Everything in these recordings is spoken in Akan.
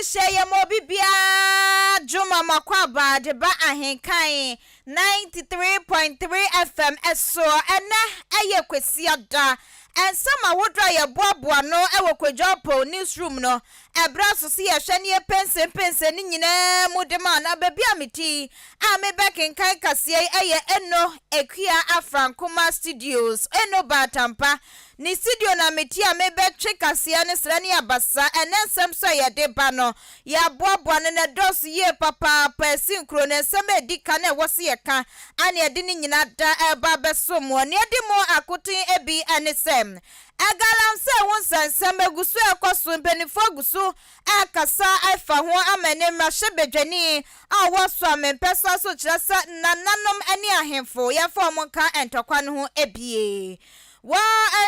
Adehyeɛ yɛ ma obi biara dwuma makɔ de ba Ahenkan 93.3 FM ɛso. Ɛnɛ ɛyɛ Kwasiada. Nsɛm ahodoɔ a yɛboaboa no ɛwɔ Kwadwo newsroom no, ɛberɛ so sɛ yɛhwɛ ne yɛpɛnsɛmpɛnsɛ ne nyinaa mu de ma na baabi a meti a mebɛkenkan kaseɛ yi ɛyɛ Eno Akua Afrankoma Studios, Eno Baatampa ne studio na meti a mebɛtwe kaseɛ no srɛ ne abasa. Ɛnɛ nsɛm so a yɛde ba no, yɛaboaboa no na ɛdɔɔso yie papaapa. Ɛsi nkuro no nsɛm a ɛdi ka na ɛwɔ se yɛka ane ɛde ne nyinaa da ɛba bɛso mu. Nea ɛdi mu akoten ebi ɛne sɛ ɛgalamsey ho nsɛnsɛm egu so ɛkɔ so, mpanimfoɔ agu so ɛkasa ɛfa ho ama ne mmarahyɛbadwani a ɔwɔ so a mempɛ so aso kyerɛ sɛ nananom ne ahemfo yɛmfa wɔn nka ntɔkwa no ho ebie. Wɔ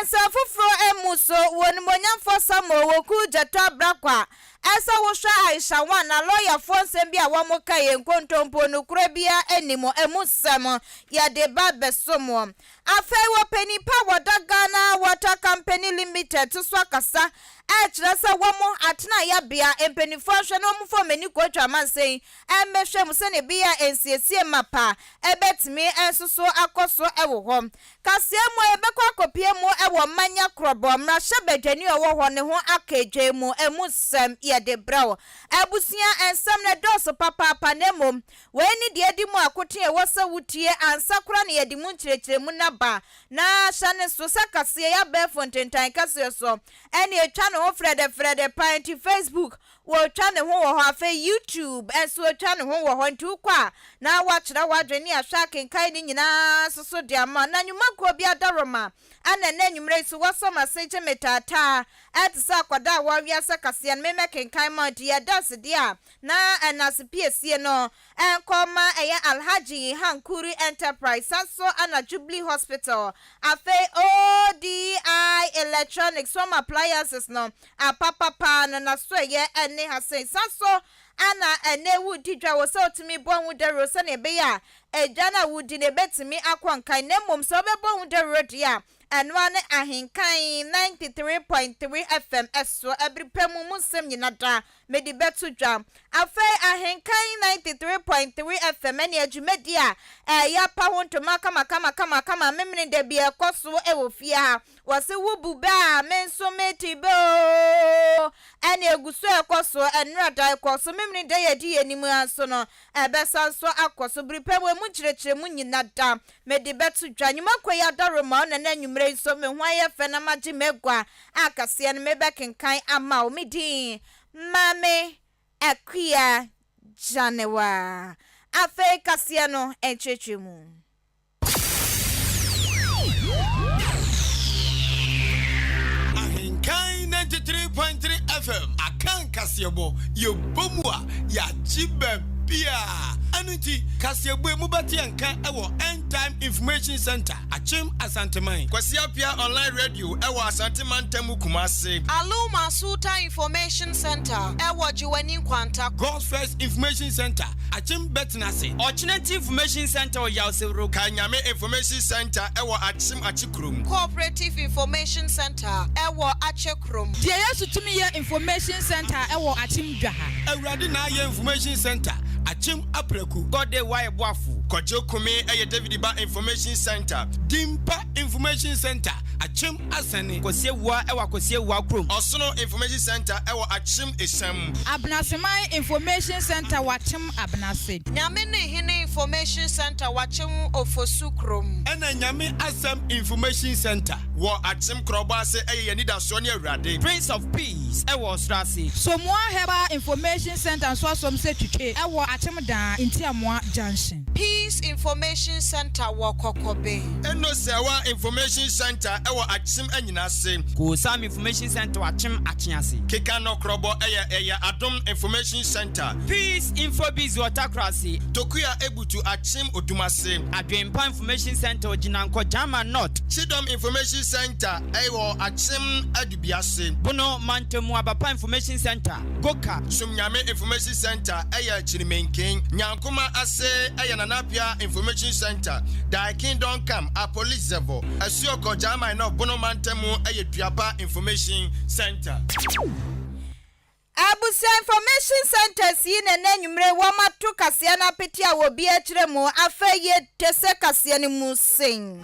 nsɛm foforɔ mu so, wɔ nimonyamfoɔ Samuel Okudzeto Ablakwa ɛsɛ wohwɛ Aisha Huang na lɔyafoɔ nsɛm bi a wɔn ka yɛ nkontompo, nokora biara anim emu nsɛm yɛde ba bɛso mu. Afei wɔ panin pa a wɔda Ghana Water Company Limited to so akasa ɛkyerɛ sɛ wɔn atena yɛbea mpanimfoɔ ahwɛ na wɔn fɔm ani kɔtwa amansan ɛmmɛhwɛ mu sɛnea ɛbɛyɛ a nsiesie mapa ɛbɛtumi nso so akɔ so ɛwɔ hɔ. Kaseɛ mu a yɛbɛkɔ akɔpie mu ɛwɔ Manya Korɔbɔ mmarahyɛbadwani a ɔwɔ hɔ ne ho aka adwa mu, emu nsɛm yɛde brɛw. Abusua, nsɛm no ɛdɔɔso papaapa, na mmom wei ne deɛ di mu akoten a ɛwɔ sɛ wotie ansa koraa na yɛde mu nkyerɛkyerɛmu naba. Na hyɛ ne so sɛ kaseɛ yɛ abɛɛfo ntentan kɛseɛ so ɛne atwa ne ho frɛdɛfrɛdɛ paa, nti Facebook wɔtwa ne ho wɔ hɔ, afei YouTube nso wɔtwa ne ho wɔ hɔ, nti wokɔ a na wakyerɛ w'adwene ne ahwɛ akenkan ne nyinaa nso so de ama. Na nnwumakuo bi adaroma ɛna ɛnɛ anwummerɛ yi so wɔsɔ m'ase gye me taataa ɛte sɛ akwadaa a wɔawia sɛ kaseɛ no memɛkenkan ma, nti yɛda ase deɛ a na ɛnase piesie no ɛnkɔma ɛyɛ Alhaji Hankuri Enterprise, sanso ana Jubilee Hospital, afei ODI Electronics home appliances no apapapa no na so ɛyɛ ɛne ha sɛn. Sanso ana ɛnɛ wodi dwa wɔ sɛ wotumi bɔ ho dawuro sɛnea ɛbɛyɛ a edwa no a wodi no ebɛtumi akɔ nkan, na mmom sɛ wobɛbɔ ho dawuro deɛ a, ɛnoa ne Ahenkan 93.3 FM ɛso ɛbere pɛ mu mu nsɛm nyina da mede bɛto dwa. Afei Ahenkan 93.3 FM ɛne adwumadi a ɛyɛ apa ho ntoma kama memene da bi ɛkɔ so ɛwɔ fie ha. Wɔse wo bu bɛ a, me nso mete bɛ o, ɛne egu so ɛkɔ so. Ɛnora da ɛkɔ so, memene da yɛdi yɛn anim nso no ɛbɛsa nso akɔ so bere pɛ mu. Emu nkyerɛkyerɛmu nyina da mede bɛto dwa. Nnwumakuo yi adaroma ɔna na anwummerɛ yi nso me ho ayɛ fɛ na magye m'agua a kaseɛ no mebɛkenkan ama wo. Me din Maame Akua Gyanewa. Afei kaseɛ no nkyerɛkyerɛ mu. Ahenkan 93.3 FM aka nkaseɛbɔ yɛbɔ mu a yɛagye baabia. Ɛno nti kaseɛbɔ yi mobɛte yɛnka ɛwɔ End Time Information Center, Akyem Asanteman. Kwasi Apia Online Radio ɛwɔ Asanteman Ntamu, Kumase. Aluma Suta Information Center ɛwɔ Jiwani Nkwanta. God's First Information Center, Akyem Bɛtenase. Ɔkyenati Information Center wɔ Yawsewuro. Kanyame Information Center ɛwɔ Akyem Akyekurom. Cooperative Information Center ɛwɔ Akyekurom. Deɛ Yesu tumi yɛ Information Center ɛwɔ Akyem Dwaha. Awurade na ayɛ Information Center, Akyem Apraku. Gɔde Wae Boafo. Kwadwo Kumi ɛyɛ David Ba Information Center. Dimpa Information Center, Akyem Asɛne. Kwasi Awua ɛwɔ Akwasi Awua kurom. Ɔsono Information Center ɛwɔ Akyem Esam. Abenaseman Information Center wɔ Akyem Abenase. Nyame ne Hene Information Center wɔ Akyem Ofosu kurom. Ɛna Nyame Asɛm Information Center wɔ Akyem Korɔbɔ ase ɛyɛ yɛn anidasoɔ ne Awurade. Prince of Peace ɛwɔ Ɔsoro ase. Somoa Herbal Information Center nso asom sɛ twitwe ɛwɔ Akyem Dan Ntiamoa Junction. Peace Information Center wɔ Kɔkɔbe. Eno Sɛwa Information Center ɛwɔ Akyem Anyinase. Kosam Information Center wɔ Akyem Akyease. Keka Nɔkorɔbɔ ɛyɛ Adom Information Center. Peace Infobiz wɔ Takorase. Tokuya Ebutu, Akyem Odumase. Adwempa Information Center wɔ Gyinankɔ Jama North. Chidom Information Center ɛwɔ Akyem Adubiase. Bono Mantamu Abapa Information Center, Goka. Sumnyame Information Center ɛyɛ Kyirimenken. Nyankoma ase ɛyɛ Nanapia Information Center. Thy Kingdom Come, Apolizevo. Asuokɔ Jama North, Bono Mantamu ɛyɛ Duaba Information Center. Abusua. Abusua Information Centres yi na ɛnnɛ anwummere wɔato kaseɛ no apete a obi rekyerɛ mu. Afei yɛte sɛ kaseɛ no mu sen.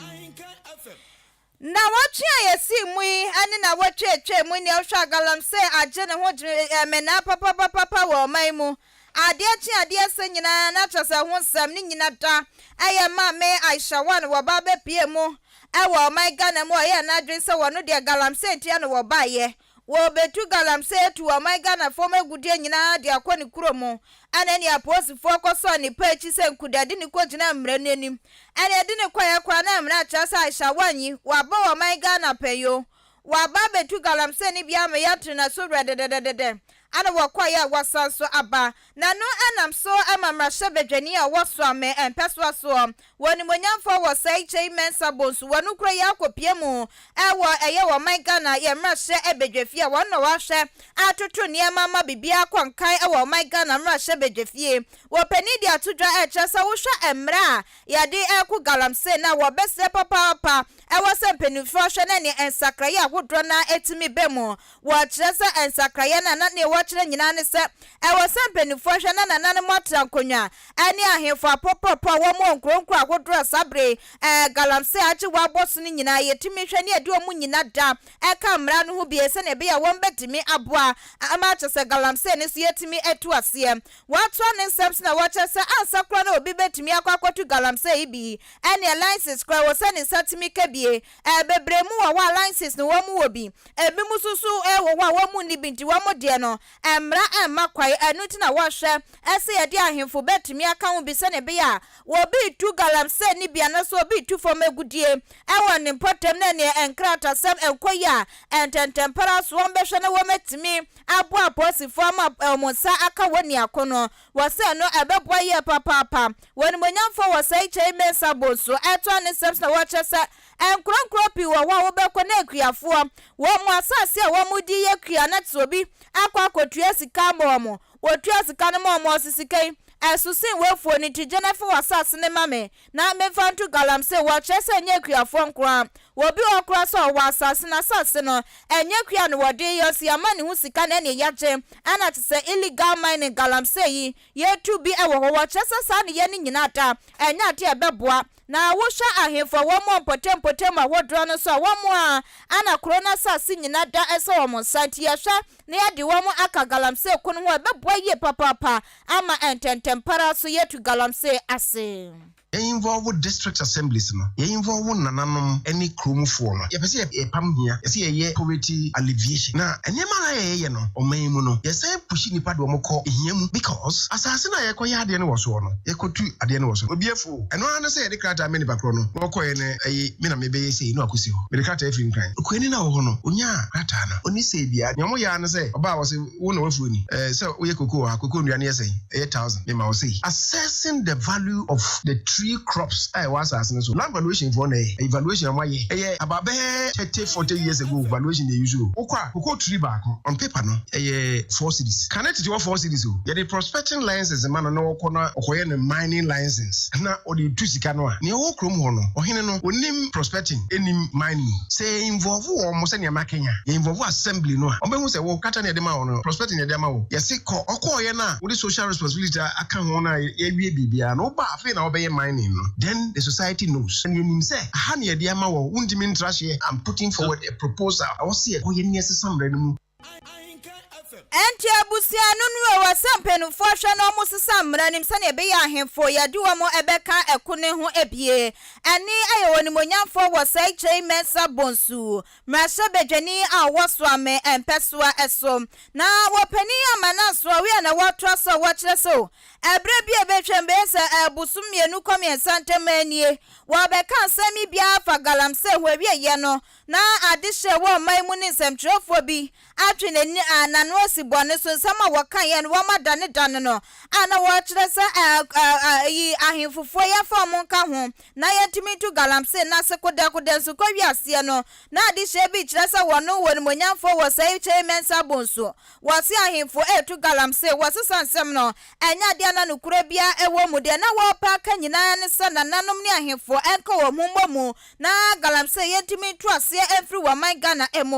Nnawɔtwe a yɛsii mu yi ne nnawɔtwe a ɛtwaa mu yi nea wohwɛ a galamsey agye ne ho menaa papapapapa wɔ ɔman yi mu. Adeɛ kye adeɛ sɛ nyinaa na kyerɛ sɛ ho nsɛm ne nyina da ɛyɛ Maame Aisha One wɔba bɛpue mu wɔ ɔman Ghana mu a ɔyɛɛ n'adwene sɛ wɔno deɛ galamsey ntia no wɔbaeɛ. Wɔrebetu galamsey atu ɔman Ghana fam agudeɛ nyinaa de akɔ ne kuro mu. Ɛna ɛne apolisifoɔ kɔsɔɔ ne pɛ akyi sɛ nkuda de no kɔgyinaa mmara no anim. Ɛna ɛde no kɔeɛ koraa na mmara kyerɛ sɛ Aisha Wanyi, waba ɔman Ghana pɛn yoo. Waba abɛtu galamsey no bi ama yɛato n'aso werɛdɛdɛdɛdɛ. Ɛna wɔkɔeɛ a wɔasan nso aba. Na ɛno nam so ma mmarahyɛbadwani a ɔwɔ Suame mpɛsoa soɔ Wɔ animuonyamfoɔ wɔ sɛe kyei Mensah Bonsu wɔ no kuro yi akɔpie mu wɔ ɛyɛ wɔ ɔman Ghana yɛ mmarahyɛ badwafie a wɔn na wɔahwɛ atoto nneɛma ama biribiara akɔ nkan wɔ ɔman Ghana mmarahyɛ badwafie. Wɔ panin de ato dwa ɛkyerɛ sɛ wohwɛ mmara a yɛde ɛko galamsey no a wɔbɛsrɛ papaapa ɛwɔ sɛ mpaninfoɔ hwɛ na neɛ nsakraeɛ ahodoɔ no ara ɛtumi ba mu. Wɔkyerɛ sɛ nsakraeɛ no a na neɛ wɔkyerɛ nyinaa ne sɛ ɛwɔ sɛ mpaninfoɔ hwɛ na nananom atra nkonnwa ne ahemfo apɔpɔpɔ a wɔn wɔ nkuro nkuro ahodoɔ a saa bere yi galamsey agye wɔn abɔ so no nyinaa yɛtumi hwɛ ne yɛde wɔn nyina da ka mmara no ho bie sɛdeɛ ɛbɛyɛ a wɔn bɛtumi aboa ama akyɛ sɛ galamsey no so yɛtumi atu aseɛ. Wɔatoa ne nsɛm so na wɔkyerɛ sɛ ansa koraa na obi bɛtumi akɔ akɔtu galamsey yi bi ɛneɛ license koraa ɛwɔ sɛ ne nsa tumi ka bie. Bebree mu wɔ hɔ a license no wɔn wɔ bi, ebinom nso so wɔ hɔ a wɔn nni bi nti wɔn deɛ no mmara mma kwan, ɛno nti na wɔhwɛ sɛ yɛde ahemfo bɛtumi aka ho bi sɛdeɛ ɛbɛyɛ a obi retu galamsey no bi anaasɛ obi retu fam agudeɛ wɔ ne mpɔtam na neɛ nkratasɛm nkɔ yie a ntɛntɛmpa ara so wɔbɛhwɛ na wɔatumi aboa apolisifoɔ ama wɔn nsa aka wɔn niako no. Wɔ sɛ ɛno ɛbɛboa yie papaapa. Wɔ animuonyamfoɔ wɔ sɛe kyɛe Mensah Bonsu ɛtoa ne nsɛm so na wɔkyerɛ sɛ Nkorɔnkorɔ pii wɔ hɔ a wobɛkɔ na akuafoɔ, wɔn asase a wɔde yɛ kua no te obi akɔ akɔtua sika ama wɔn. Wɔtua sika no ma wɔn, ɔse sika yi, ɛso sen w'afuo no nti gye na fa w'asase no ma me na memfa nto galamsey. Wɔkyerɛ sɛ ɛnyɛ akuafoɔ nko ara. Obi wɔ hɔ koraa sɛ ɔwɔ asase, n'asase no, ɛnyɛ kua na wɔde yɛ, ɔse yɛama ne ho sika na ɛneɛ yɛagye. Ɛna te sɛ illegal mining, galamsey yi, yɛtu bi wɔ hɔ. Wɔkyerɛ sɛ saa nneyɛɛ no nyinaa da, ɛnyɛ adeɛ a ɛbɛboa. Na wohwɛ ahemfo a wɔwɔ mpɔtam mpɔtam ahodoɔ no nso a, wɔn ara na kuro no asase nyina da sɛ wɔn nsa, nti yɛhwɛ na yɛde wɔn aka galamsey ko no ho a, ɛbɛboa yie papaapa ama ntɛntɛmpa ara so yɛatu galamsey ase. Yɛ involve district assemblies no, yɛ involve nananom ne kuro mu foɔ no. Yɛpɛ sɛ yɛpam hia, yɛsɛ yɛyɛ poverty alleviation. Na nneɛma a na yɛyɛ no ɔman yi mu no, yɛsan pushi nnipa de wɔn kɔ hia mu because asase no a yɛkɔyɛ adeɛ no wɔ soɔ no, yɛkɔtu adeɛ no wɔ so. Obi afuo. Ɛno ara ne sɛ yɛde krataa ma nipa korɔ no na ɔkɔeɛ no ɛye me na mebɛyɛ sei na wakɔsi hɔ. Mede krataa firi Nkran. Okuani no a ɔwɔ hɔ no, ɔnyaa krataa no. Ɔnni sei biara. Nea wɔyɛ ara ne sɛ ɔbaa hɔ se wo na w'afuo ni. Ɛɛ sɛ woyɛ kokoo wɔ ha, kokoo nnua no yɛ sɛn? Ɛyɛ thousand. Mema wo sei. Assessing the value of the tree crops a ɛwɔ asase no so. Land valuation foɔ na ɛyɛ. Ɛyɛ valuation a wɔayɛ. Ɛyɛ about bɛyɛ thirty, forty years ago valuation na yɛuse o. Wokɔ a, kokoo tree baako on paper no ɛyɛ four cedis. Kane tete hɔ four cedis o. Yɛde prospecting license ma no na ɔkɔ na ɔkɔyɛ no mining license na ɔde tu sika no a, nea ɔwɔ kurom hɔ no, ɔhene no, ɔnnim prospecting, ɛnnim mining. Sɛ yɛ involve wɔn sɛnea maka yi a, yɛ involve assembly no a, wɔbɛhu sɛ wo krataa na yɛde ma wo no, prospecting na yɛde ama wo. Yɛse kɔ. Ɔkɔɔeɛ no a, wode social responsibility aka ho no a yɛawie biribiara no, woba a, afei na wobɛyɛ mining no. Then the society knows. And yɛnim sɛ aha na yɛde ama wo, wontumi ntra hyeɛ. I'm putting forward a proposal. Ɛwɔ sɛ yɛkɔ yɛn ani ɛsesa mmara no mu. Enti abusua no nu ɛwɔ sɛ mpaninfoɔ hwɛ na wɔn sesa mmara nim sɛdeɛ ɛbɛyɛ ahemfo yɛde wɔn ɛbɛka ɛko no ho abie. Ɛne ɛyɛ onimuonyamfoɔ wɔ Sir Kyei Mensah Bonsu, mmarahyɛbadwani a ɔwɔ Soame mpɛsoa so. Na wɔ panin Amanansoa wei a na wɔtoa so a wɔkyerɛ sɛ ɛberɛ bi a ɛbɛtwam bɛyɛ sɛ bosom mmienu kɔ mmiɛnsa ntam nie wɔbɛka asɛm yi biara fa galamsey ho awieɛ no Na adehye a ɛwɔ ɔman mu ne nsɛmtwerɛfoɔ bi atwe n'ani a n'ano asi bɔne so nsɛm a wɔkaeɛ no wɔadanedane no a na wɔrekyerɛ sɛ ɛyi ahemfofoɔ yi afa wɔn nka ho na yɛntumi ntu galamsey no ase kodɛkodɛ nso kɔ wiaseɛ no. Na adehyeɛ bi kyerɛ sɛ wɔno wɔ animuonyamfoɔ wɔ sɛe Kyei Mensah Bonsu. Wɔse ahemfo retu galamsey wɔsesa nsɛm no ɛnyɛ adeɛ a na nokorɛ biara wɔ mu. Deɛ na wɔrepɛ aka nyinaa ne sɛ nananom ne ahemfo nka wɔn ho mmɔ mu Na galamsey yɛntumi ntu aseɛ mfiri wɔ man Ghana mu.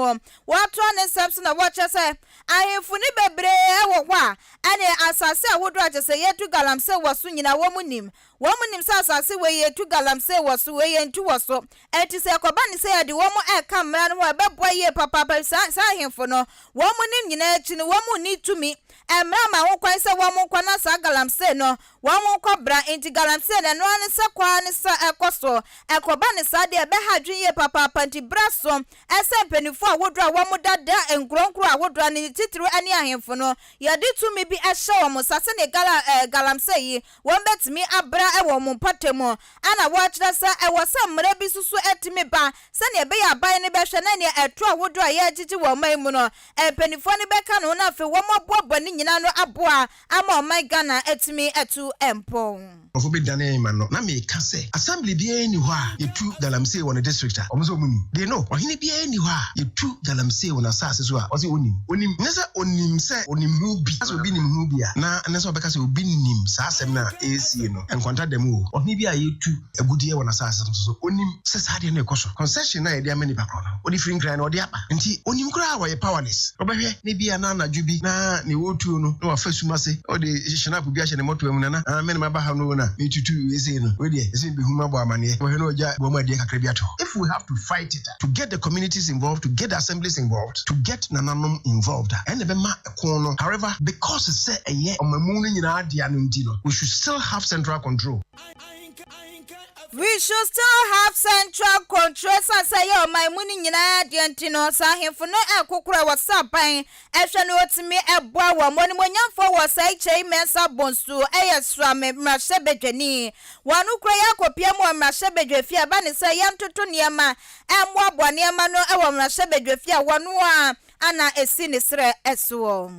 Wɔtoa ne nsɛm so na wɔkyerɛ sɛ, Ahemfo no bebree wɔ hɔ a, ɛne asase ahodoɔ a kyerɛ sɛ yɛtu galamsey wɔ so nyinaa wɔn nim. Wɔn nim sɛ asase wei yɛtu galamsey wɔ so, wei yɛntu wɔ so. Enti sɛ ɛkɔba no sɛ yɛde wɔn reka mmara no ho a, ɛbɛboa yie papaapa. Saa saa ahemfo no, wɔn nim nyinaa akyi no, wɔn nni tumi. Mmara ma ho kwan sɛ wɔn nkɔ na saa galamsey no, wɔn nkɔ bra. Enti galamsey no, ɛno ara ne sɛ kɔ ara ne sɛ ɛkɔ so. Ɛkɔba no saa deɛ, ɛbɛha adwene yie papaapa. Enti berɛ aso sɛ mpanimfoɔ ahodoɔ a wɔda da nkuro nkuro ahodoɔ ano, ne titiriw ne ahemfo no, yɛde tumi bi hyɛ wɔn nsa sɛdeɛ gala ɛɛ galamsey yi, wɔbɛtumi abra wɔ wɔn mpɔtam. Ɛna wɔkyerɛ sɛ ɛwɔ sɛ mmara bi nso so tumi ba sɛdeɛ ɛbɛyɛ a aban no bɛhwɛ na nea ɛtɔ ahodoɔ a yɛregyegye wɔ ɔman yi mu no, mpanimfoɔ no bɛka ne ho na afei wɔaboaboa ne nyinaa ano aboa ama ɔman Ghana atumi atu mpɔn. Nkurɔfoɔ bi danee m'ano na meka sɛ, Assembly biara nni hɔ a yɛtu galamsey wɔ ne district a wɔn sɛ wɔn nim. They know. Ɔhene biara nni hɔ a yɛtu galamsey wɔ n'asaase so a ɔse ɔnim. Ɔnim. Nyɛ sɛ ɔnim sɛ ɔnim ho bi. Sɛ obi nim ho bi a, na ɛne sɛ ɔbɛka sɛ obi nim saa asɛm no a ɛresie no. Nkwanta da mu o. Ɔhene bi a yɛtu agudeɛ wɔ n'asaase so nso, ɔnim sɛ saa adeɛ no rekɔ so. Concession no a yɛde ama nipa korɔ no, ɔde firi Nkran na ɔde aba. Nti ɔnim koraa a ɔyɛ powerless. Wobɛhwɛ na ebia na anadwo bi na nea ɔretuo no na wafa sum ase, ɔde schnapp bi ahyɛ ne mmɔtoa mu, Nana, ah, me na maba ha no o na meretutu wei sei no, wei deɛ ɛsɛ mebehu mabɔ amaneɛ. Wobɛhwɛ na wagya boa mu adeɛ kakra bi ato hɔ. If we have to fight it a, to get the communities involved, to get the assemblies involved, to get nananom involved a, ɛna ɛbɛma ɛko no. However, because sɛ ɛyɛ ɔmamu no nyinaa dea no nti no, we should still have central control. We should still have central control Esiane sɛ ɛyɛ ɔman mu no nyinaa deɛ nti no, sɛ ahemfo no rekokora wɔ sɛ aban hwɛ no wɔtumi boa wɔn. Onimuonyamfoɔ wɔ Osei Kyei Mensah Bonsu yɛ Suame mmarahyɛbadwani. Wɔn kuro yi akɔpia mu wɔ mmarahyɛbadwafie a ɛba ne sɛ yɛntoto nneɛma, mmoaboa nneɛma no wɔ mmarahyɛbadwafie a wɔn ara na ɛsi ne serɛ soɔ.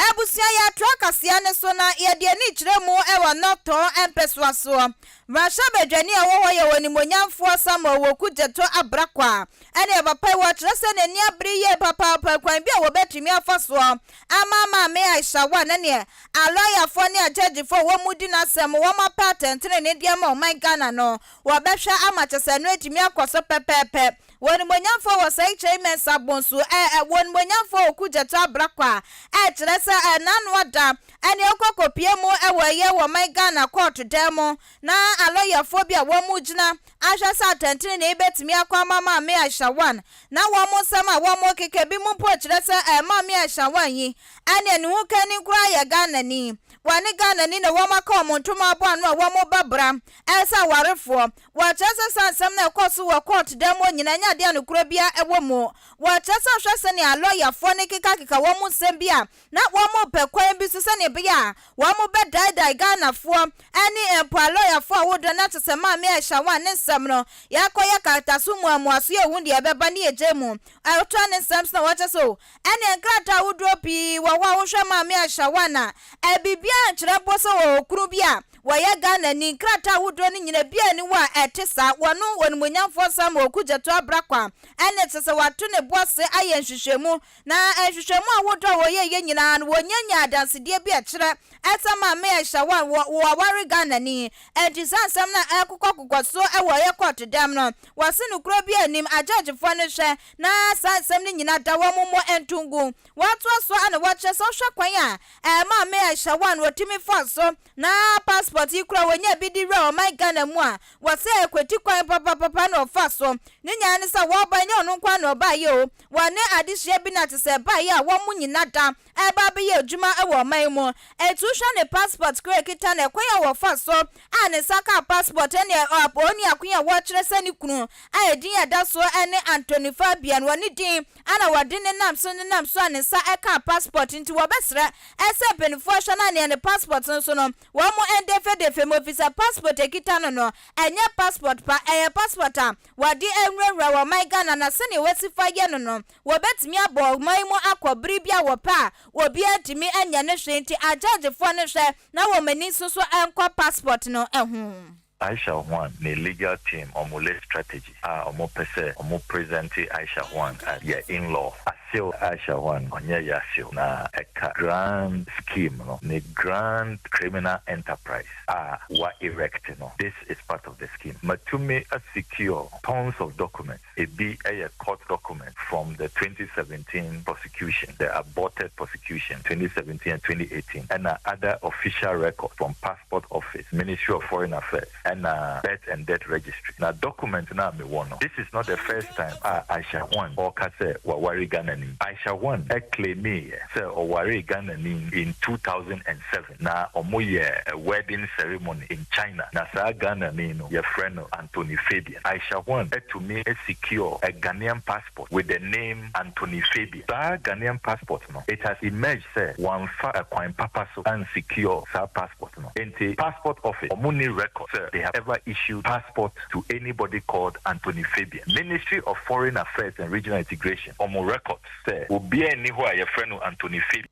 Abusua yɛatoa kaseɛ no so na yɛde ani kyerɛ mu wɔ Norton mpɛsoa soɔ. Mmarahyɛbadwani a ɔwɔ hɔ yɛ Onimuonyamfoɔ Samuel Woku Gyetɔ Abrakwa. Ɛne papa yi wɔkyerɛ sɛ n'ani abere yie papaapa kwan bi a wɔbɛtumi afa soɔ ama Maame Aisha Wan ne neɛ alɔyafoɔ ne agyɛgyefoɔ a wɔn di n'asɛm wɔn apɛ atɛntenenee de ama ɔman Ghana no wɔbɛhwɛ ama kyɛ sɛ ɛno atumi akɔ so pɛpɛɛpɛ. Wɔ Onimuonyamfoɔ wɔ Sɛe Kyei Mensah Bonsu ɛ ɛ wɔ Onimuonyamfoɔ wɔ Kudzeto Abrakwa ɛ kyerɛ sɛ ɛ n'ano ada ɛne ɔkɔ kɔpie mu wɔ ɛyɛ wɔ man Ghana kɔɔto dan mu na alɔyafoɔ bi a wɔn mu gyina ahwɛ sɛ atɛntenenee bɛtumi akɔ ama Maame Aisha One na wɔn nsɛm a wɔn keka bi mu mpo kyerɛ sɛ ɛ Maame Aisha One yi ɛneɛ ne ho kani koraa yɛ Ghanani wɔne Ghanani na wɔn aka wɔn ntoma abɔ ano a wɔn bɛbra ɛsɛ awarefoɔ Wɔkyerɛ sɛ saa nsɛm no a ɛkɔɔ so wɔ kɔɔto dan mu hɔ nyinaa nyɛ ade a nokorɛ biara wɔ mu. Wɔkyerɛ sɛ wohwɛ sɛnea lɔyafoɔ no kekakeka wɔn nsɛm bi a, na wɔrepɛ kwan bi so sɛnea ɛbɛyɛ a wɔbɛdaedae Ghanafoɔ ne mpo alɔyafoɔ a wɔdɔ no akyɛ sɛ Maame Aisha Wan ne nsɛm no yɛakɔyɛ krataso mmuamuaso yɛhu deɛ ɛbɛba ne yɛgyae mu. Ɛtoa ne nsɛm so na wɔkyerɛ sɛ o ɛneɛ nkrataa ahodoɔ pii wɔ hɔ a wohwɛ Maame Aisha Wan a, biribiara nkyerɛ mpo sɛ ɔwɔ okunu bi a Wɔyɛ Ghanani, nkrataa ahodoɔ no nyina biaa nni hɔ a ɛte saa. Wɔno Onimuonyamfoɔ Samuel Okudzeto Abrah ɛne ɛsɛ sɛ wato ne bo ase ayɛ nhwehwɛmu. Na nhwehwɛmu ahodoɔ a wɔyɛeɛ nyinaa no wɔnnya nyaa adansedie bi a ɛkyerɛ sɛ Maame Aisha Wan wɔ wɔaware Ghanani. Ɛnti saa nsɛm no a ɛrekokɔkokɔ so wɔ ɛyɛ kɔɔto dɛm no, wɔse nokorɛ biaa nnim. Agyɛɛgyefoɔ no hwɛ na saa nsɛm no nyina da wɔn mmɔ nto ngu. Wɔatoa so a na wɔkyerɛ sɛ wohwɛ kwan a ɛmaa Mayor Shawan wɔtumi faa so na passport yi koraa wɔnyaa bi de wuraa ɔman Ghana mu a wɔsɛ ɛkwati kwan papapapa na ɔfa so. Ne nyinaa ne sɛ wɔba ɛnyɛ ɔno nko ara na ɔbaeɛ o, wɔne adehyeɛ bi na te sɛ ɛbaeɛ a wɔn nyina da ɛreba abɛyɛ adwuma wɔ ɔman mu. Ɛnti wohwɛ ne passport koraa a ɛkita no ɛkwan a wɔfa so a ne nsa kaa passport ɛne ɔni ako a wɔkyerɛ sɛ ne kunu a ɛdin a ɛda soɔ ne Anthony Fabian wɔne din Ana wɔde nenam so nenam so a ne nsa kaa passport nti wɔbɛsrɛ sɛ mpaninfoɔ hwɛ no aneɛ ne passport no so no wɔn ndefedefe mu efisɛ passport ekita no no ɛnyɛ passport pa ɛyɛ passport a wɔde nwurawura wɔ ɔman Ghana na sɛdeɛ wɔsi fa yɛ no no wɔbɛtumi abɔ ɔman mu akɔ bere bi a wɔpɛ a obiara ntumi nyɛ no hwee nti agyɛgyefoɔ no hwɛ na wɔn ani nso so nkɔ passport no ho. Aisha Huang ne legal team ɔmo lay strategy a ɔmo pɛ sɛ ɔmo presente Aisha Huang as yɛ in-law. Yasew Aisha Huang ɔnyɛ Yasew na ɛka grand scheme no ne grand criminal enterprise a wa erect no. This is part of the scheme. Matumi asecure tons of documents. Ebi yɛ court document from the 2017 prosecution, the aborted prosecution, 2017 and 2018, ɛna other official record from passport office, Ministry of Foreign Affairs, ɛna birth and death registry. Na document no a mewɔ no, this is not the first time a Aisha Huang ɔreka sɛ waware Ghanani. Aisha Huang claimiiɛ sɛ ɔwaree Ghanani in 2007 na wɔyɛɛ a wedding ceremony in China. Na saa Ghanani no yɛfrɛ no Anthony Fabian. Aisha Huang atumi secure a Ghanaian passport with the name Anthony Fabian. Saa Ghanaian passport no, it has emerged sɛ wamfa kwan papa so ansecure saa passport no. Enti passport office, wɔn nni record sɛ they have ever issued passport to anybody called Anthony Fabian. Ministry of Foreign Affairs and Regional Integration, wɔn records sɛ obiara nni hɔ a yɛfrɛ no Anthony Fabian.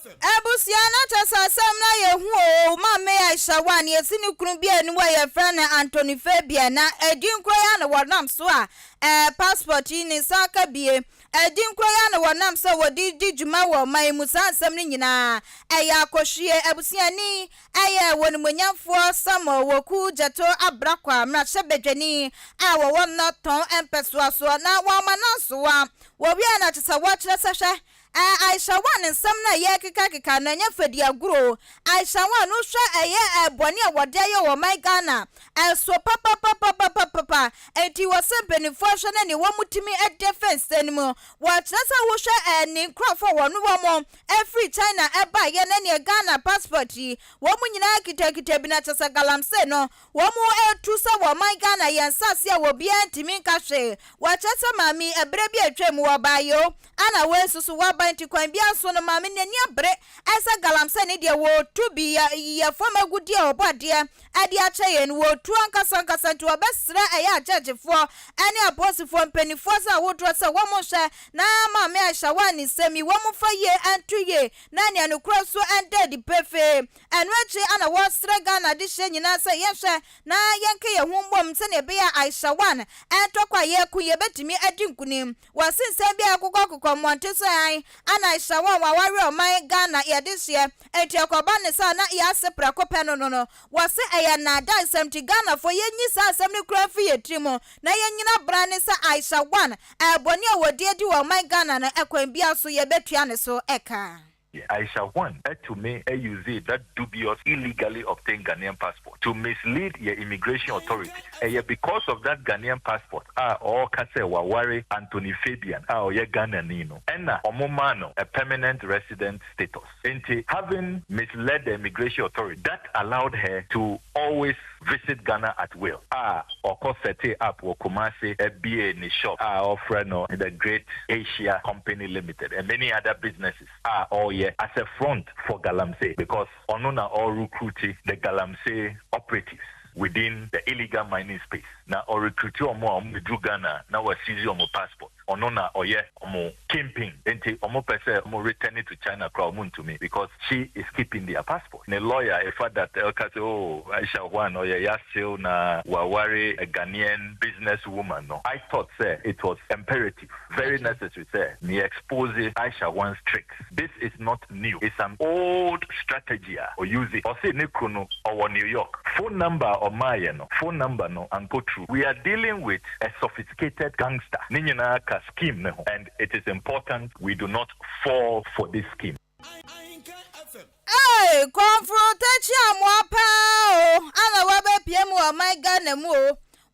Abusua no kyɛ sɛ asɛm no ayɛ hu o. Maame Aisha Huang yɛsi ne kunu bi anim a yɛfrɛ no Anthony Fabian, na ɛdin koro yi a na wɔnam so a passport yi ne nsa aka bie. Ɛdin koro yi a na wɔnam sɛ wɔde di dwuma wɔ ɔman yi mu. Saa nsɛm no nyinaa ɛyɛ akɔhwie. Abusuani ɛyɛ wɔnimonyamfoɔ Samuel Woku Gyeto Abrakwa, mmarahyɛbadwani a wɔwɔ Nnɔtɔn mpɛsoasoɔ, na wɔama nansoa wɔwie na kyɛ sɛ wɔkyerɛ sɛ hwɛ, Aisha Huang nsɛm no a yɛkekakeka no ɛnyɛ fɛdi agorɔ. Aisha Huang no, hwɛ, ɛyɛ bɔne a wɔde ayɛ wɔ ɔman Ghana ɛso papapapapapa. Enti wɔ sɛ mpanimfoɔ hwɛ no ne wɔn mu tumi de fɛnse no mu. Wɔkyerɛ sɛ wohwɛ ne nkurɔfoɔ wɔn wɔn ɛfiri China ɛbaeɛ ne neɛ Ghana passport yi wɔn mu nyinaa kitakita bi, na kyɛ sɛ galamsey no wɔn mu etu sɛ wɔ ɔman Ghana yɛn nsase a obiara ntumi nka hwee. Wɔkyerɛ sɛ maame ɛberɛ bi a atwa mu wɔbaeɛ o, ana wɔn nso so wɔaba, nti kwan bi aso no maame n'ani abere ɛsɛ galamsey ne deɛ wɔtu bi yɛ fam agudie a ɔbɔ adeɛ ɛde akyɛ yɛn no wɔtu ankasa ankasa. Nti wɔbɛsrɛ ɛyɛ agyɛgyefoɔ ɛne apolisifoɔ mpanimfoɔ sɛ ahodoɔ sɛ wɔn nhwɛ na maame Aisha Huang ne nsɛm yi wɔn mfa yie ɛnto yie na nea nokorɛ nso ɛnda adi pefee. Ɛno akyi ana wɔsrɛ Ghana de hyɛ nyinaa sɛ yɛnhwɛ na yɛnka yɛn ho mbom sɛnea ɛbɛyɛ a Aisha Huang ɛntɔkɔ a yɛko yɛbɛtumi adi nkunim. Wɔse nsɛm bi a ɛkokɔ mmɔnten so an ana Aisha Huang waware ɔman Ghana yɛde hyeɛ, enti ɛkɔba ne sa na yɛase prɛko pɛ no, wɔse ɛyɛ nnaada nsɛm. Nti Ghanafoɔ, yɛnyi saa asɛm no kura mfiri yɛ tiri mu na yɛnyina bra ne sɛ Aisha Huang ɛbɔne a wɔdi adi wɔ ɔman Ghana no, ɛkwan bia so yɛbɛtua ne so ɛka. Aisha Huang tumi use that dubious, illegally obtained Ghanaian passport to mislead your immigration authorities. Ɛyɛ because of that Ghanaian passport a ɔɔka sɛ waware Anthony Fabian a ɔyɛ Ghanani no ɛna ɔmo maa no a permanent resident status. Nti having misled the immigration authority, that allowed her to always visit Ghana at will. A ɔkɔ set up wɔ Kumasi, ɛbie ne shop a ɔfrɛ no the Great Asia Company Limited and many other businesses a ɔreyɛ as a front for galamsey, because ɔno na ɔrecruit the galamsey operatives within the illegal mining space, na ɔrecruit ɔmo a ɔmo duru Ghana na waseize ɔmo passport. Ɔno na ɔyɛ ɔmo kingpin, nti ɔmo pɛ sɛ ɔmo return it to China koraa, ɔmo ntumi because she is keeping their passport. Ne lawyer efa that ɛka sɛ, oh, Aisha Huang ɔyɛ yasew na waware a Ghanaian business woman no, I thought sɛ it was imperative, very necessary sɛ me expose Aisha Huang's tricks. This is not new, it's an old strategy a ɔuse. Ɔse ne kunu no ɔwɔ New York. Phone number a ɔmaayɛ no, phone number no ankɔ true. We are dealing with a sophisticated gangster. Ne nyinaa ka scheme ne ho and it is important we do not fall for this scheme. Ee, kɔnforotakyi amoa paa o, ana wɔbɛpie mu wɔ ɔman Ghana mu o.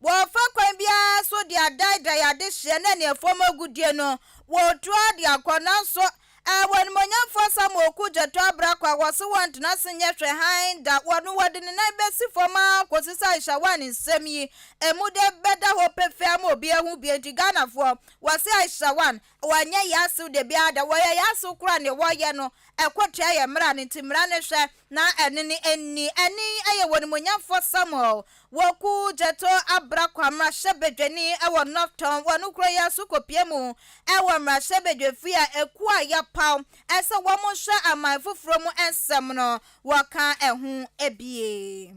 Wɔfa kwan biara so de adaedae adehyeɛ ne nea fam agudie no wɔtua de akɔ. Nanso wɔnimonyamfoɔ Samuel Okudzeto Ablakwa wɔse wɔntena ase nyɛ hwɛ hann da. Wɔno wɔde ne nan bɛsi fam a kɔsi sɛ Aisha Huang nsɛm yi emu de bɛda hɔ pefee ama obi ahu bie. Nti Ghanafoɔ, wɔse Aisha Huang wɔnyɛ yɛasew de biara da. Wɔyɛ yɛasew koraa, neɛ wɔyɛ no ɛkɔ tia yɛ mmara no, nti mmara no hwɛ na ɛno ne ɛnni. Ɛne ɛyɛ wɔnimonyamfoɔ Samuel Okudzeto Ablakwa, mmarahyɛbadwani ɛwɔ North Tongu. Wɔno kuro yi so kɔpie mu ɛwɔ mmarahyɛbadwafie a ekuo a yɛpaw ɛsɛ wɔn hwɛ aman foforɔ mu nsɛm no wɔka ɛho ebie.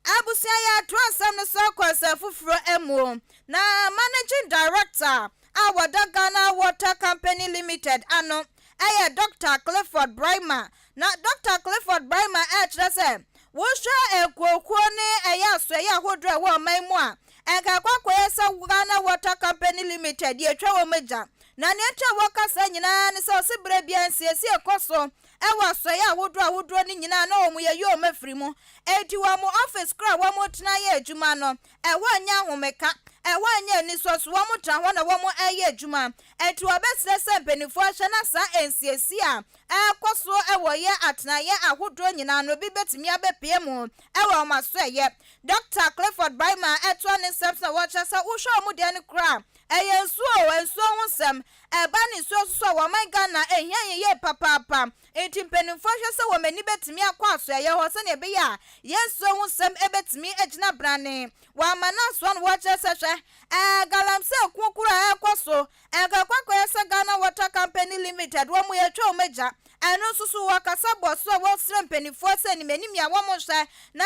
Abusua, yɛ ato asɛm no so akɔ nsɛm foforɔ mu, na managing director a wɔda Ghana Water Company Limited ano ɛyɛ Dr Clifford Braimah. Na Dr Clifford Braimah ɛkyerɛ sɛ wohwɛ ekuokuo ne ɛyɛ asoɛyɛ ahodoɔ a ɛwɔ ɔman mu a, ɛnka akɔakɔyɛ sɛ Ghana Water Company Limited yɛtwa wɔn agya. Na nea nkyɛn wɔka saa nyinaa ne sɛ ɔsi berɛ bia nsiesie kɔ so ɛwɔ asoɛyɛ ahodoɔ ahodoɔ no nyinaa na wɔn yɛyi wɔn afiri mu. Eti wɔn office kora a wɔn tena yɛ adwuma no, ɛhɔ nyɛ ahomeka, ɛhɔ nyɛ anisɔ so. Wɔn tena hɔ na wɔn ɛyɛ adwuma. Eti wɔbɛsrɛ sɛ mpanimfoɔ ahyɛ na saa nsiesie a ɛkɔ so ɛwɔ yɛ atenaeɛ ahodoɔ nyinaa no bi bɛtumi abɛpie mu ɛwɔ wɔn asoɛyɛ. Dr Clifford Braimah ɛtoa ne nsɛm sɛ wɔkyerɛ sɛ wohwɛ wɔn deɛ no koraa, ɛyɛ nsuo o, nsuo ho nsɛm ɛba ne nsuo soso a wɔman Ghana ehia yɛ yie papaapa. Nti mpanimfoɔ hwɛ sɛ wɔn ani bɛtumi akɔ asoɛyɛ hɔ sɛnea ɛbɛyɛ a yɛn nsuo ho nsɛm ɛbɛtumi agyina brane. Wɔama no asoa no, wɔkyerɛ sɛ hwɛ galamsey kokoro a ɛkɔ so, ɛnkakɔkɔyɛ sɛ Ghana Water Company Limited wɔn yɛtwa wɔn agya. Ɛno nso so wɔkasa bɔ so a wɔsrɛ mpanimfoɔ sɛ animanim a wɔn hwɛ na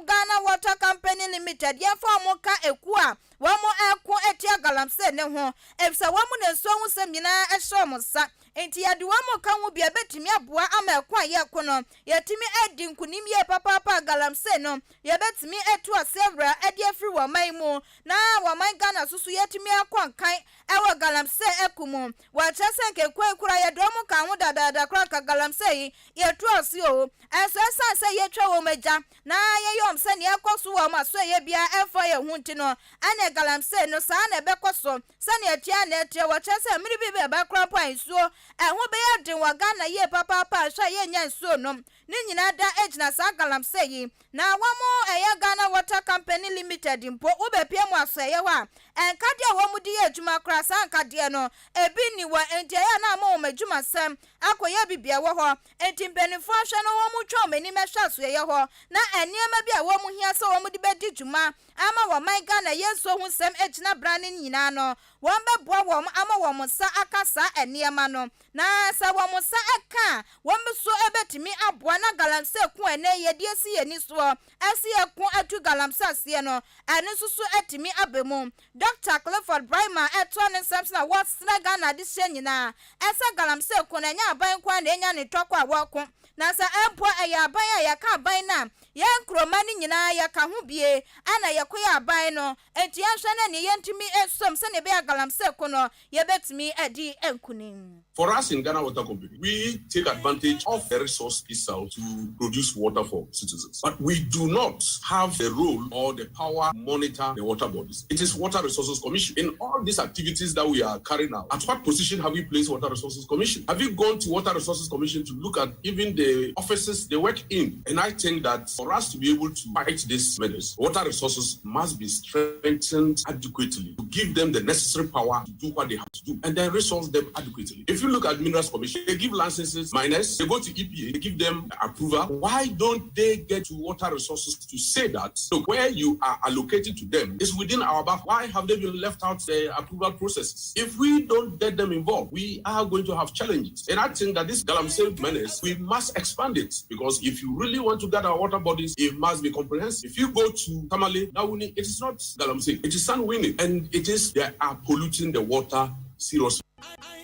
Ghana Water Company Limited yɛmfa wɔn ka ekuo a wɔn ɛko atia galamsey ne ho, efisɛ wɔn na nsuo ho nsɛm nyinaa ɛhyɛ wɔn nsa. Nti yɛde wɔn ka ho bi a, ɛbɛtumi aboa ama ɛko a yɛko no yɛtumi adi nkunim yie papaapa. Galamsey no yɛbɛtumi atu ase awura ɛde afiri wɔn man mu na wɔn man Ghana so so yɛtumi akɔ nkan ɛwɔ galamsey ɛko mu. Wɔkyerɛ sɛ nkekwa kura yɛde wɔn ka ho dadaada kora nka galamsey yi yɛtu ase o. Ɛnso ɛsan sɛ yɛtwa wɔn agya na yɛyɛ wɔn sɛ nea ɛkɔ so wɔ wɔn aso ɛyɛ biara ɛmfa yɛn ho nti no, ɛna galamsey no saa na ɛbɛkɔ so sɛnea ɛtua na ɛteɛ. Wɔkyerɛ sɛ mmere bi bɛba kora mpo a nsuo ɛho bɛyɛ den wɔ Ghana yie papaapa a hwɛ a yɛnya nsuo nom ne nyinaa da gyina saa galamsey yi. Na wɔn ɛyɛ Ghana Water Company Limited mpo, wobɛpie mu asɔɛyɛ hɔ a, nkadeɛ a wɔn de yɛ adwuma koraa, saa nkadeɛ no ebi nni wɔ. Nti ɛyɛ na ama wɔn adwumasɛm akɔyɛ bibia wɔ hɔ. Nti mpanimfoɔ ahwɛ no wɔn twa wɔn anim ɛhwɛ asoɛyɛ hɔ na nneɛma bi a wɔn hia sɛ wɔn de bɛdi dwuma ama wɔn man Ghana yɛ nsuo ho nsɛm gyina brane nyinaa no, wɔn bɛboa wɔn ama wɔn nsa aka saa nneɛma no. Na sɛ wɔn nsa ɛka a, wɔn nso bɛtumi aboa na galamsey ko ɛnɛ yɛde asi yɛn ani soɔ ɛsi yɛ ko atu galamsey aseɛ no, ɛno nso so atumi aba mu. Dr Clifford Braimah ɛtoa ne nsɛm so na wɔsrɛ Ghana adehyɛ nyinaa ɛsɛ galamsey ko no ɛnyɛ aban nko a na ɛnya ne tɔkɔ a wɔko, na sɛ mpo ɛyɛ aban a yɛka aban no a, yɛn nkuroma no nyinaa yɛka ho bie ɛna yɛkɔ yɛ aban no. Nti yɛnhwɛ no ne yɛntumi nsom sɛnea ɛbɛyɛ galamsey ko no yɛbɛtumi adi nkunim. For us in Ghana Water Company, we take advantage of the resource itself to produce water for citizens. But we do not have the role or the power to monitor the water bodies. It is Water Resources Commission. In all these activities that we are carrying out, at what position have we placed Water Resources Commission? Have you gone to Water Resources Commission to look at even the offices they work in? And I think that for us to be able to fight this menace, water resources must be strengthened adequately to give them the necessary power to do what they have to do and then resource them adequately. If you look at Minerals Commission, they give licenses, miners, they go to EPA, they give them approval. Why don't they get to water resources to say that, look, where you are allocating to them is within our buffer? Why have they been left out the approval processes? If we don't get them involved, we are going to have challenges. And I think that this Galamsey menace, we must expand it, because if you really want to guard our water bodies, it must be comprehensive. If you go to Tamale, Nawuni, it is not Galamsey, it is sand winning, and it is they are polluting the water seriously.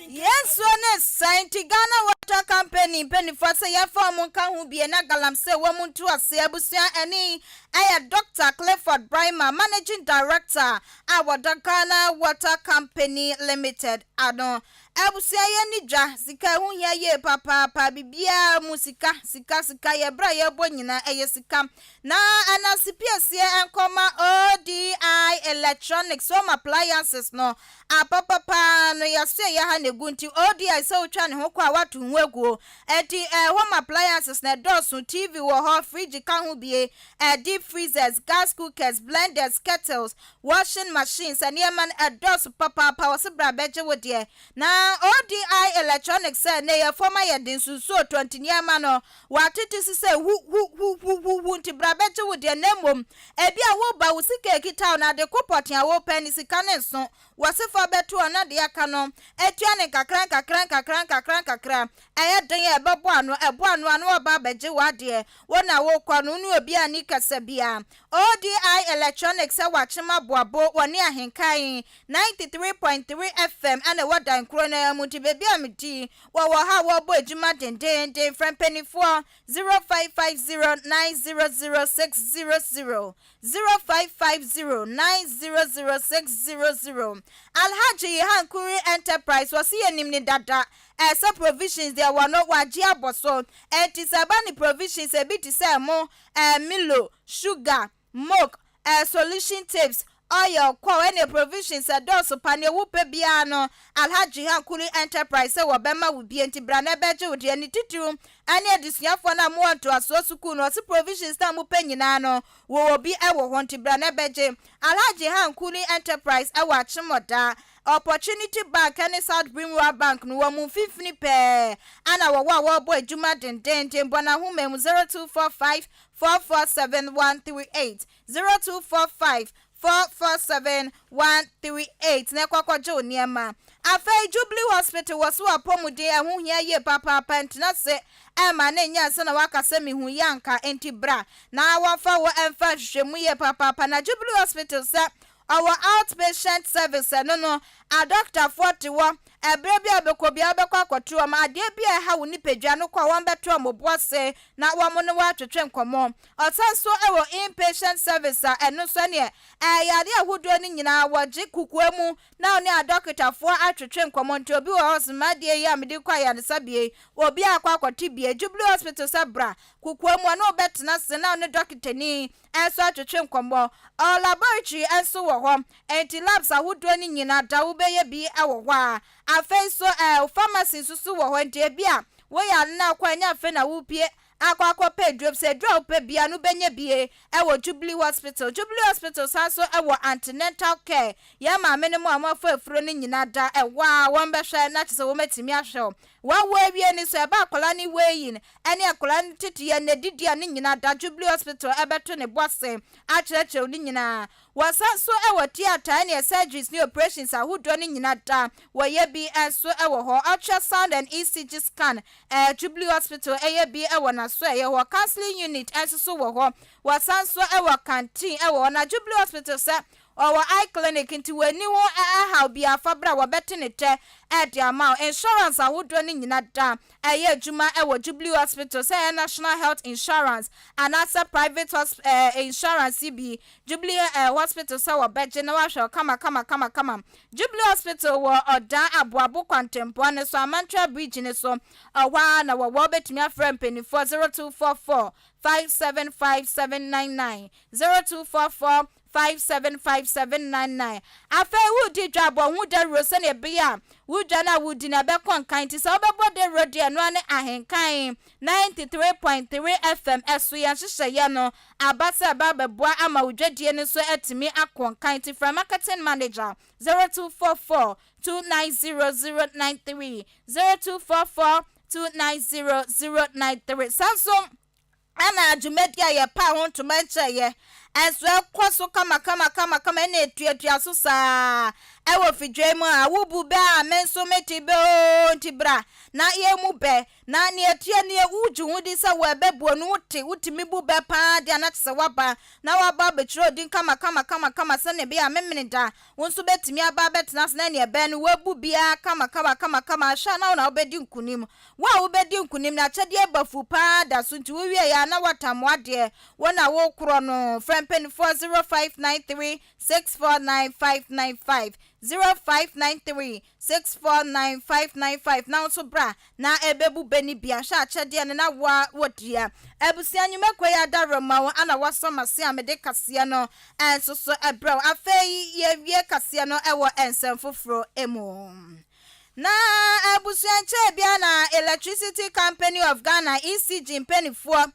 Yɛnsuo ne san nti Ghana Water Company mpanimfoɔ sɛ yɛfa wɔn nka ho bie na galamsey wɔn nto ase. Abusua, ɛne ɛyɛ Dr Clifford Braimah, Managing Director a wɔda Ghana Water Company Limited ano. Abusua, yɛn ni dwa sika ɛho hia yie papaapa. Biribiara mu sika, sika, sika. Yɛ berɛ a yɛbɔ nyinaa ɛyɛ sika. Na ɛnasipiesie nkɔma ODI Electronics Home Appliances no apapapaa no yɛso ɛyɛ ha na egu. Nti ODI sɛ wotwa ne ho kɔ a, wato ho aguo. Ɛti home appliances na ɛdɔɔso. TV wɔ hɔ, fridge ka ho bie, deep freezers, gas cookers, blenders, kettles, washing machines. Nneɛma no ɛdɔɔso papaapa. Wɔ se bra bɛgye wo deɛ na ODI Electronics sɛ nnɛ yɛ fam ayɛ den so nsuo tɔ nti nneɛma no wɔatete so sɛ hu hu hu hu hu hu nti bra bɛgye wo deɛ na mmom ebi a woreba wo sika a ɛkita wo no ade ko pɔtee a worepɛ ne sika no nso wɔse fa bɛto hɔ na deɛ aka no atua no nkakra nkakra nkakra nkakra nkakra. Ɛyɛ den a ɛbɛbɔ ano, ɛbɔ ano a na wɔaba abɛgye w'adeɛ. Wo na worekɔ no, wo ne obiara nni kasa biara. ODI Electronics wɔ Akyem Aboabo, wɔne Ahenkan 93.3 FM na ɛwɔ dan koro no ara mu nti baabi a medi yi, wɔwɔ ha a wɔrebɔ adwuma dendeenden. Frɛ mpanimfoɔ 0550 900 600, 0550 900 600. Alhaji Yihankuri Enterprise, wɔse yɛnim no dada, ɛsɛ provisions deɛ wɔ no wɔagye abɔ so. Enti sɛ ɛba ne provisions ebi te sɛ ɛmo, ɛɛ milo, sugar, milk, ɛɛ solution tapes, oil, kɔɔ ɛne provisions ɛdɔɔso pa nea wopɛ biara no Alhaji Hankuri Enterprise sɛ wɔbɛma wo bi enti bra na ɛbɛgye wo deɛ ne titiriw ɛne adesuafoɔ no a mowɔ ntoasoɔ sukuu no ɔse provisions no a mopɛ nyinaa no wɔwɔ bi ɛwɔ hɔ nti bra na ɛbɛgye Alhaji Hankuri Enterprise ɛwɔ Akyemɔda Opportunity Bank ne South Brim Rural Bank no wɔ mo mfimfini pɛɛ ana wɔwɔ a wɔrebɔ adwuma dendeenden. Bɔ no ahoma mu 0245 447 138, 0245 447 138 na ɛkɔ akɔgye wo nneɛma. Afei Jubilee Hospital wɔ so apɔmuden ɛho hia yie papaapa ntena ase ɛmma no nyɛ ansa na woaka sɛ mehu yɛ anka enti bra na wɔmfa wo mfa nhwehwɛmu yie papaapa na Jubilee Hospital sɛ Ɔwɔ out patient service ɛno no adɔktafoɔ te hɔ ɛberɛ bi a wobɛkɔ biara wobɛkɔ akɔto wɔn adeɛ bi a ɛha wo nipadua no kɔ a wɔn bɛto wɔn bo ase na wɔn ne wo atwetwe nkɔmmɔ. Ɔsan nso wɔ in patient service a ɛno nso ɛneɛ ɛyɛ yareɛ ahodoɔ no nyinaa wɔgye kokoa mu na wo ne adɔketafoɔ atwetwe nkɔmmɔ nti obi wɔ hɔ ɔse m'adeɛ yi a mede kɔ ayaresabea yi obi akɔ akɔte bie Jubilee Hospital sɛ bra kokoa mu ɔne wo bɛtena ase na wo ne dɔketani nso atwetwe nkɔmmɔ. Ɔwɔ laboratory nso wɔ hɔ, enti labs ahodoɔ no nyinaa da wobɛyɛ bi wɔ hɔ a. Afei nso ɛɛ pharmacy nso so wɔ hɔ, enti ebi a woyare no akɔ a ɛnyɛ afei na worepue akɔ akɔpɛ aduro sɛ aduro a wopɛ biara no wobɛnya bi wɔ Jubilee Hospital. Jubilee Hospital san nso wɔ antenatal care, yɛn maame no mu a wɔafa afuro no nyinaa da ɛhɔ a wɔbɛhwɛ na kyerɛ sɛ wɔatumi ahwɛ wo. Wɔawo awie no nso ɛba akwadaa no weighing ɛne akwadaa no teteyɛ, n'adidi a ne nyinaa da Jubilee Hospital ɛbɛto ne bo ase akyerɛkyerɛw ne nyinaa. Wɔsan nso wɔ theatre ɛne surgeries ne operations ahodoɔ no nyinaa da wɔyɛ bi nso wɔ hɔ. Ultrasound and ECG scan ɛɛ Jubilee Hospital ɛyɛ bi wɔ n'aso ɛyɛ hɔ. Counseling unit nso so wɔ hɔ. Wɔsan nso wɔ canteen wɔ hɔ. Na Jubilee Hospital sɛ ɔwɔ eye clinic nti w'ani ho ɛhaw biara fa bra wɔbɛte ne tɛ ɛde ama wo. Insurance ahodoɔ no nyinaa da ɛyɛ adwuma wɔ Jubilee Hospital sɛ ɛyɛ National Health Insurance anaasɛ private hosp ɛɛ insurance yi bi. Jubilee ɛɛ Hospital sɛ wɔbɛgye na wɔahwɛ wo kama kama kama kama. Jubilee Hospital wɔ Ɔdan Aboabo kwantempɔn no so, Amantua Bridge no so. Ɛhɔ ara na wɔwɔ. Wobɛtumi afrɛ mpanimfoɔ 0244 575 799, 0244 575799. Afei woredi dwa a, bɔ ho dawuro sɛnea ɛbɛyɛ a wo dwa no a woredi no ɛbɛkɔ nkan. Nti sɛ wobɛbɔ dawuro deɛ, ɛno ara ne Ahenkan 93.3 FM ɛso. Yɛn nhyehyɛeɛ no aba sɛ ɛba abɛboa ama wo dwadie no nso atumi akɔ nkan. Nti frɛ Marketing Manager 0244 290 093, 0244 290 093. Saa nso Ɛna dwumadi a yɛpaa ho ntoma nkyerɛeɛ nso ɛkɔ so kamakamakamakama ɛna ɛtuatua so saa ɛwɔ fidua mu a wobu bɛ a me nso mete bɛ oo nti bra na yɛmu bɛ na nea ɛteɛ nie wogye ho di sɛ wɔ ɛbɛbuo no wote wotumi bu bɛ paa deɛ na kyesɛ woaba na woaba abɛkyerɛ odin kamakamakamakama sɛnea ɛbɛyɛ a memene da wo nso bɛtumi aba abɛtena ase na nea ɛbɛn no woabu biara kamakamakamakama ahwɛ a na wo na wobɛdi nkonim. Wo a wobɛdi nkonim no, akyɛdeɛ ba fu pa ara da so nti wowieɛ a na woatam w'adeɛ. Wo na worekorɔ no. Frɛ mpanimfoɔ 0593 649 595, 0593 649 595 na wo nso bra na ɛbɛbu bɛ no bi ahwɛ akyɛdeɛ no na woa wodua. Abusua nnwumakuo yi adaworoma wo ana woasɔ m'ase a mede kaseɛ no nso so brɛ wo. Afei yɛwie kaseɛ no wɔ nsɛm foforɔ mu. Na abusua nkyɛɛ biara na Electricity Company of Ghana, ECG, mpaninfoɔ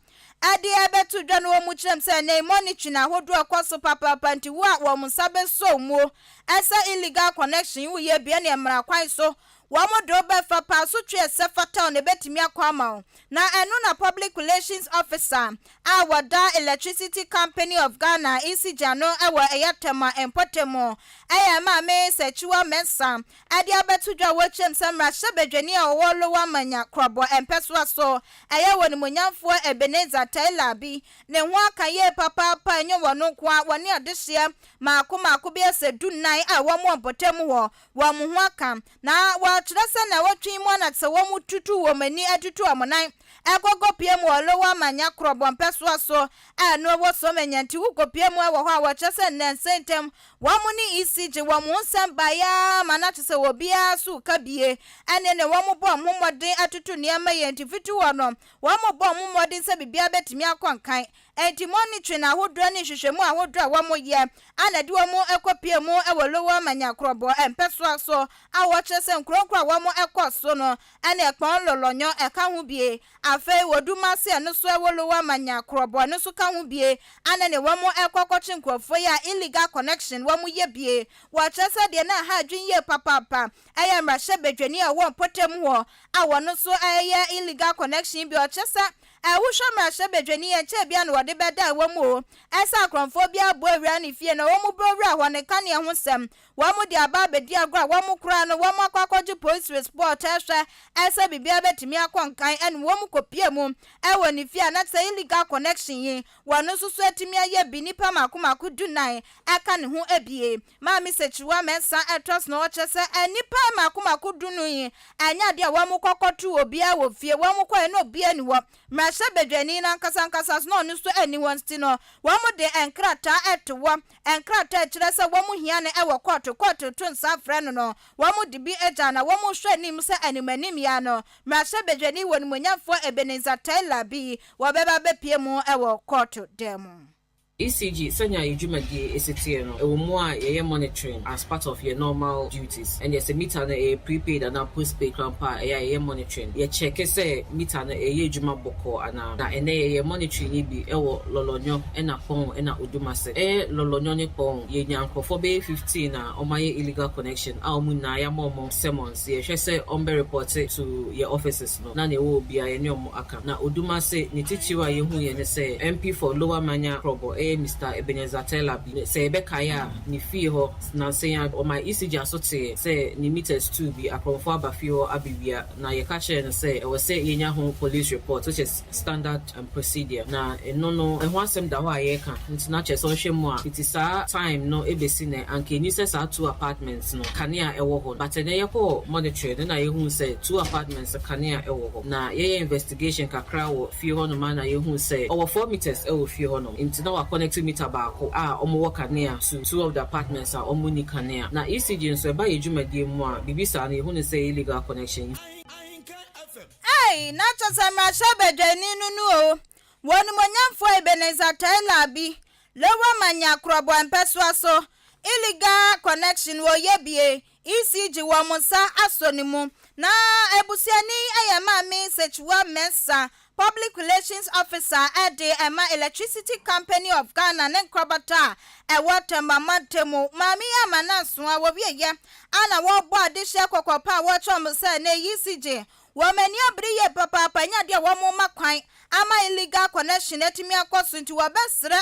de ɛbɛto dwa na wɔn kyerɛm sɛ ɛnɛ yi monitoring ahodoɔ ɛkɔ so papaapa nti wo a wɔn nsa bɛsɔ wo mu ɛsɛ illegal connection woyɛ bi ɛne mmara kwan so. Wɔn de wo bɛfa pa asotwe a ɛsɛ fata wo na ɛbɛtumi akɔ ama wo. Na ɛno na Public Relations Officer a wɔda Electricity Company of Ghana, ECG, ano wɔ ɛyɛ Tema mpɔtam ɛyɛ Maame Sekyiwa Mensah de abɛto dwa a wɔkyerɛm sɛ mmarahyɛbadwani a ɔwɔ Lower Manya Krobo mpɛsoa so ɛyɛ wɔnimonyamfoɔ Ebenezer Taylor bi ne ho aka yie papaapa ɛnyɛ wɔn nko ara wɔne adehyeɛ maako maako bɛyɛ sɛ dunnan a wɔn wɔ mpɔtam hɔ wɔn ho aka na wɔkyerɛ sɛ nnawɔtwe yi mu ana sɛ wɔtutu wɔn ani atutu wɔn nan kɔkɔpue mu wɔ Lower Manya Krobo mpɛsoa so a ɛno ɛwɔ Somanya nti wokɔpue mu wɔ hɔ a wɔkyerɛ sɛ nnansa ntam wɔn ne ECG wɔn ho nsɛm baeɛ ara ma no akyerɛ sɛ obiara so reka bie ɛne ne wɔn bɔ wɔn ho mmɔden atutu nneɛma yie nti fiti hɔ no wɔn bɔ wɔn ho mmɔden sɛ biribiara bɛtumi akɔ nkan. Enti monitoring ahodoɔ ne nhwehwɛmu ahodoɔ a wɔyɛ a na ɛde wɔn kɔpue mu wɔ Lower Manya Krobo mpɛsoa so a wɔkyerɛ sɛ nkuro nkuro a wɔkɔ so no ne Kpong Lolonyo ɛka ho bie. Afei wɔ Dumase ɛno nso ɛwɔ Lower Manya Krobo ɛno nso ka ho bie a na ne wɔn kɔ kɔkye nkurɔfoɔ yi a illegal connection wɔyɛ bie. Wɔkyerɛ sɛ deɛ na ɛha adwene yie papaapa ɛyɛ mmarahyɛbadwani a ɔwɔ mpɔtam hɔ a wɔn nso ɛyɛ illegal connection bi ɔkyerɛ sɛ Ɛ wohwɛ mmarahyɛbadwani yɛ nkyɛɛ bia na wɔde bɛdan wɔn o, ɛsɛ akorɔmfoɔ biara bɔ awura ne fie na wɔn bɔ wura hɔ ne kaneɛ ho sɛm, wɔn de aba abɛdi agorɔ a wɔn koraa no wɔn akɔ akɔgye police report ɛhwɛ ɛsɛ biribiara bɛtumi akɔ nkan ɛne wɔn kɔ pie mu ɛwɔ ne fie a na kyɛ illegal connection yi wɔn nso so atumi ayɛ bi nipa mako mako dunan ɛka ne ho abie. Maame Sekyiwa Mensah ɛtoa so na ɔkyerɛ sɛ nnipa mako mako du no yi ɛnyɛ adeɛ a wɔn kɔ kɔto obiara wɔ fie, wɔn kɔɛ na obiara nni hɔ. Mmarahyɛbadwani no ankasa ankasa nso na ɔno nso nni hɔ nti no wɔn de nkrataa ɛto hɔ, nkrataa ɛkyerɛ sɛ wɔn hia no ɛwɔ kɔɔto, kɔɔto to nsa frɛ no no wɔn de bi agya na wɔn hwɛ anim sɛ anim anim yi ara no Mmarahyɛbadwani wɔnimonyamfoɔ Ebenezer Taylor bi wɔbɛba abɛpue mu ɛwɔ kɔɔto dan mu. ECG, Sɛnea yɛn dwumadie si teɛ no, ɛwɔ mu a yɛyɛ monitoring as part of yɛn normal duties. Ɛnneɛ sɛ meter no ɛyɛ prepaid anaa postpaid koraa mpo a, ɛyɛ a yɛyɛ monitoring. Yɛ kyɛke sɛ meter no ɛreyɛ adwuma bɔkɔɔ anaa. Na ɛnnɛ yɛyɛ monitoring yi bi wɔ Lɔlɔnyɔ ɛna Kpong ɛna Odumase. Ɛyɛ Lɔlɔnyɔ ne Kpong, yɛnya nkorɔfoɔ bɛyɛ 15 a wɔayɛ illegal connection a wɔn nyinaa yɛama wɔn summons. Yɛhwɛ sɛ wɔbɛ report to yɛn offices no na nea ɛwɔ hɔ biara yɛne wɔn aka. Na Odumase, ne titiriw a yehuiɛ ne sɛ MP for Lower Manya Krobo ɛyɛ Mister Ebenezer Terlabi. Sɛ yɛbɛkae a, ne fie hɔ nnansa yi ara ɔmaa ECG aso teeɛ sɛ ne meters tuu bi, akorɔmfoɔ aba fie hɔ abɛwia, na yɛka kyerɛɛ no sɛ ɛwɔ sɛ yɛnya ho police report which is standard procedure. Na ɛno no ɛho asɛm da hɔ a yɛreka, nti na kyerɛ sɛ ɔhwɛ mu a fiti saa time no bɛsi nnɛ anka ɛnni sɛ saa two apartments no kanea ɛwɔ hɔ, but ɛnnɛ yɛkɔɔ monitoring no na yɛhuu sɛ two apartments kanea ɛwɔ hɔ. Na yɛyɛ investigation kakra wɔ fie hɔ nom a na yɛhuu sɛ ɔwɔ 4 meters wɔ fie hɔ nom nti na wa connect meter baako a ɔmo wɔ kanea to two of the apartments a ɔmo nni kanea. Na ECG nso ɛba yɛ dwumadie mu a biribi saa no yɛhu no sɛ illegal connection. Ei, na kyerɛ sɛ mmarahyɛbadwani no no o, wɔ onimuonyamfoɔ Ebenezer Taylor bi, Lower Manya Krobo mpɛsoa so, illegal connection wɔyɛ bie, ECG wɔn nsa asɔ ne mu. Na abusuani yɛ Maame Sekyiwa Mensah, Public Relations Officer de ɛma Electricity Company of Ghana ne nkorabata a ɛwɔ Tema mantam. Maame yi ama nansoa wɔwieyɛ a na wɔrebɔ adehyeɛ kɔkɔɔ pa a wɔrekyerɛ wɔn sɛ na ECG wɔn ani abere yie papaapa nyɛ adeɛ a wɔn ma kwan ama illegal connection atumi akɔ so nti wɔbɛsrɛ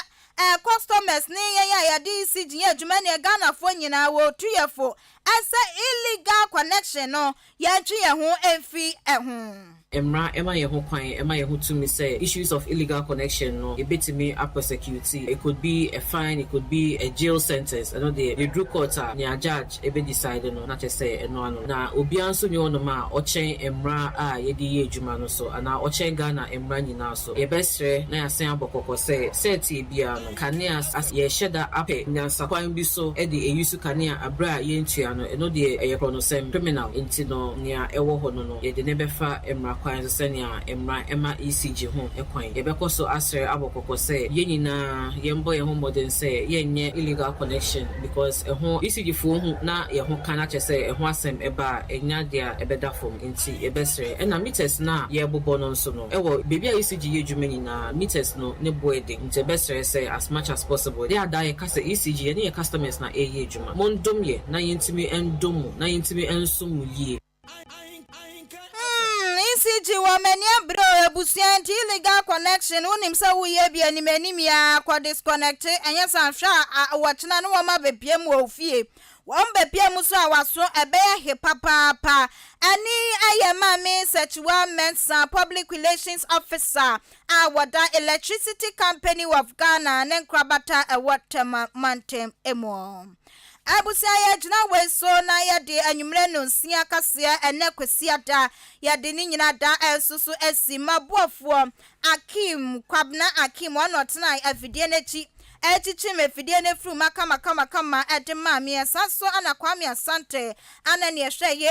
customers ne yɛn a yɛde ECG yɛ adwuma ne Ghanafoɔ nyinaa wɔ tuyɛfo ɛsɛ illegal connection no yɛntwe yɛn ho mfi ɛho. Mmara ɛma yɛn ho kwan, ɛma yɛn ho tumi sɛ issues of illegal connection no yɛbɛtumi aprosecute. It could be a fine, it could be a jail sentence. Ɛno deɛ yɛduru court a nea judge ɛbɛdecide no na kyerɛ sɛ ɛno ano. Na obiara nso nni hɔnom a ɔkyɛn mmara a yɛde yɛ adwuma no so anaa ɔkyɛn Ghana mmara nyinaa so. Yɛbɛsrɛ na yɛasan abɔ kɔkɔ sɛ sɛɛtie biara no kanea as yɛhyɛ da apɛ nyansakwan bi so de eyi so kanea abere a yɛntua no, ɛno deɛ ɛyɛ korɔnosɛm, criminal. Nti no nea ɛwɔ hɔ no, yɛde ne bɛfa mmara kwan so sɛnea mmara ɛma ECG ho kwan. Yɛbɛkɔ so asrɛ abɔ kɔkɔ sɛ yɛn nyinaa yɛmbɔ yɛn ho mmɔden sɛ yɛnyɛ illegal connection because ɛho ECG foɔ hu na yɛn ho ka na kyerɛ sɛ ɛho asɛm ɛba a ɛnya deɛ a ɛbɛda fam nti yɛbɛsrɛ. Ɛna meters no a yɛrebobɔ no nso no, ɛwɔ baabi a ECG yɛ adwuma nyinaa meters no ne bo ɛden nti yɛbɛsrɛ sɛ as much as possible de ada yɛka sɛ ECG yɛne yɛ customers na ɛreyɛ adwuma, mondom yɛ na yɛntumi ndom mo na yɛntumi nsom mo yie. ECG wɔ m'ani abere o. Abusua, nti illegal connection, wonim sɛ woyɛ bi anim anim ya, kɔ disconnect. Ɛnyɛ sɛ ahwɛ a wɔkyena ne wɔn abɛpie mu wɔ fie, wɔn bɛpie mu so a, waso ɛbɛyɛ he papaapa. Ɛne ɛyɛ Maame Sɛkyiwa Mensah, Public Relations Officer a wɔda Electricity Company of Ghana ne nkorabata ɛwɔ Tema mantam mu. Abusua, yɛgyina wei so na yɛde anwummerɛ no nsia kaseɛ ɛnɛ Kwasiada yɛde ne nyina da ɛnso so asi. Maboafoɔ Akim Kwabena Akim, ɔno ɔtena afidie n'akyi ɛkyikyim afidie no afiri mu akamakama ɛde maa mmiɛnsa so, ana Kwame Asante ana ne ɛhwɛ yɛ.